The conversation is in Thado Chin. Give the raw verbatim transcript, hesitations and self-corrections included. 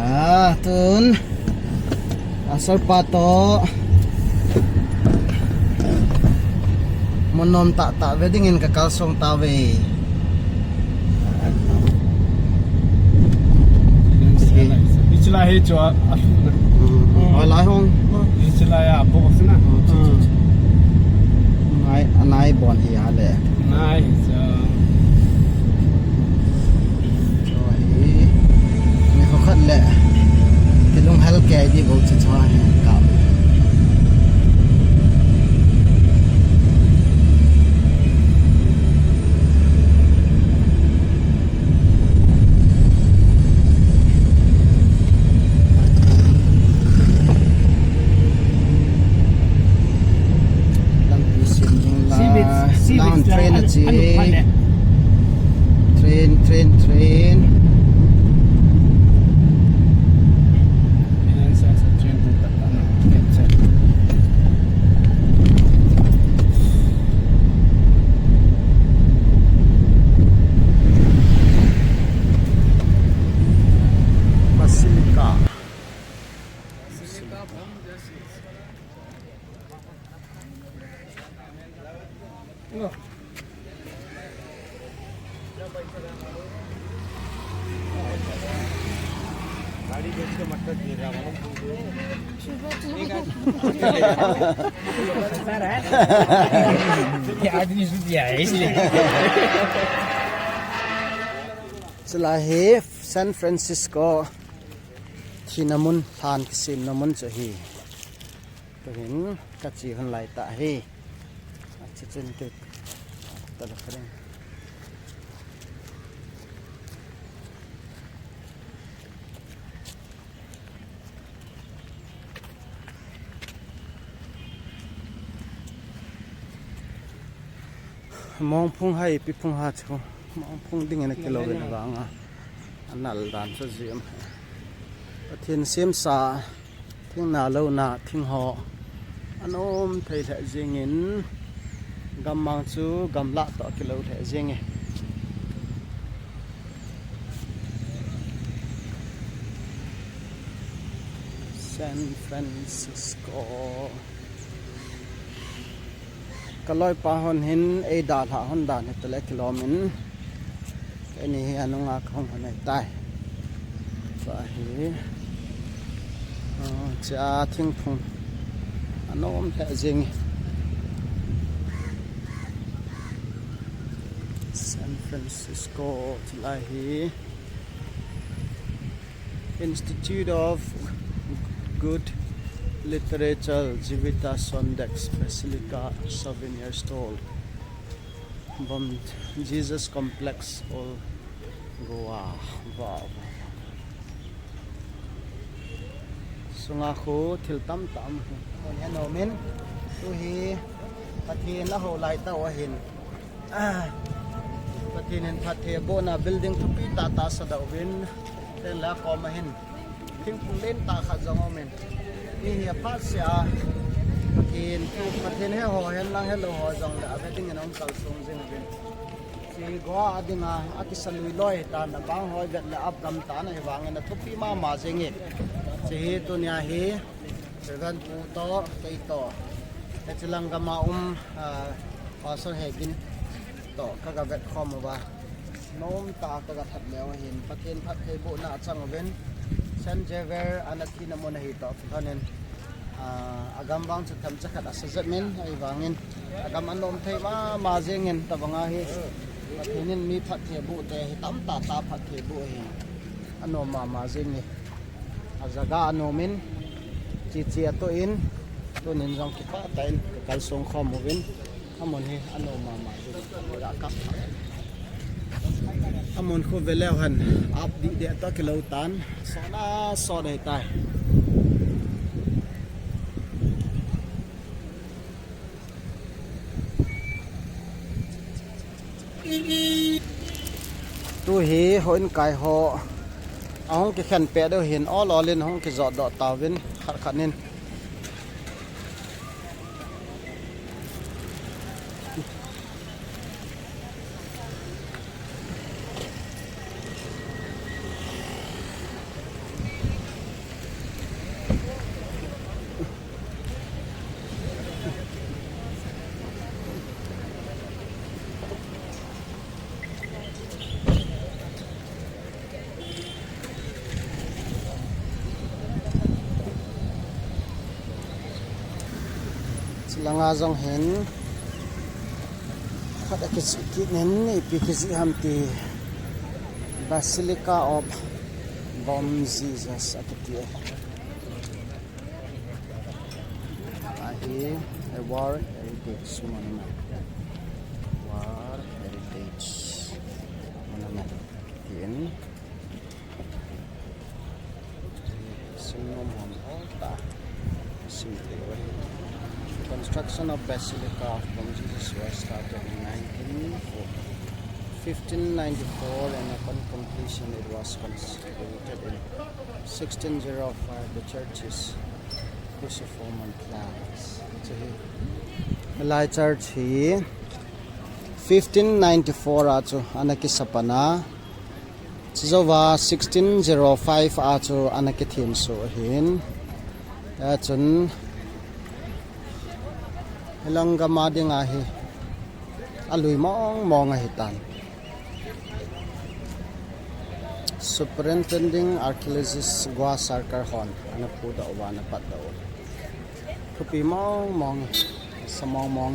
Ah, tun. Asal pa to. Mun nom tah tah ve dingin ka kalsong tave. Hiche lai hi chu a, a lhung na. Hmm. A lai hung. Hiche lai a box na. Hmm. Nai, a nai bon hi a le. Nai hi chu. Chu hi. Ni kho khat le. Kilunghel kei di bou chu chu hi ka. Lampi sim ding la. Seaweeds, seaweeds lang la, train a chi. Anu, anu, anu. Train, train, train. Yan sa, sa train po ta, ano, yan sa. Basilica. गाड़ी देख के मत गिर रहा, मालूम तुमको। ये आदमी सुध गया है, इसलिए। Chulai hi San Francisco thina mun, lhan kisemna mun chu ahi. Tuhin kache hon lai tah hi. Ache chun tu talo ka ding. Mong phung hai, pi phung ha chu. Mong phung dingin akilou vin avanga. Anal dan chu jiem. Pathen semsa, thingna louna, thing ho. Anom thei lheh jingin. Gammang chu gamlah toh akilou lheh jinge. San Francisco. Ka loipa hon hin eidalhah hon dan hi tale kilom in. Keini hi anunga kahung hon ahitai. Tua hi, ah, chia thingphung anom lheh jing. San Francisco chulai hi. Institute of Good Literature, Jivita Sondex Basilica Souvenir Stall, Bom Jesus Complex, Old Goa. Wow. Sunga khu thil tamtah um hi. Kon hen omin. Tu hi Pathen ahou lai tah u ahin. Ah, Pathen in phatthei abohna building thupi tah tah asah doh uvin, tengle akom a hin thingphung lentah khat jong aumin, mi hi aphat seh a, Pathen thu, Pathen he ho hen lang helou ho jongle ave dingin aum kalsong jing uvin. Hiche Goa a dinga akisa lui loi tan, abang hoi vet le up gam tan ahivangin athupi mama jing e. Hiche hi tunia hi Reverend pu toh, kei toh, hiche lang gam a um, ah, Pastor Hegin toh kaga vet khom uva, nom tah a kaga that leu ahin, Pathen phatthei bohna achang uvin, Saint Xavier ana thina mun ahi toh kilhonin, ah, agam vang chu themcha khat asa jep in, ahivangin agam anom thei mama jingin, tobang a hi Pathen in mi phatthei aboh te hi tamtah tah a phatthei aboh ahin, anom mama jing e. Ajaga anom in, chichi atoh in, tunin jong kipah tah in kakalsong khom uvin, amun hi anom mama jing, aga kap. Amun khu veleu hen, up dih deh toh kilou tan, sot a sot ahitai. Tu hi houin kai ho ahung kikhen peh diu hin, ol ol in hung kijot doh tauvin khat khat in. Langa jong hin khat akijih kit nin, ipi kijih ham ti, Basilica of Bom Jesus akiti. Ahi, a War Heritage Monument. War Heritage Monument. Tin. Sim nom hom hol ta. Sim te wai. Construction of Basilica of Bom Jesus was started in nineteen four, fifteen ninety-four, and upon completion it was consecrated in sixteen zero five. The church is cruciform and flat. Chu hi, hilai church hi fifteen ninety-four a chu ana kisa pan a. Chujouva sixteen zero five a chu ana kithem soh ahin. Tia chun hilang gam a dinga hi alui mong mong ahitan. Superintending Archaeologist Goa Sarkar hon ana pudoh uva ana patdoh u. Thupi mong mong, sa mong mong.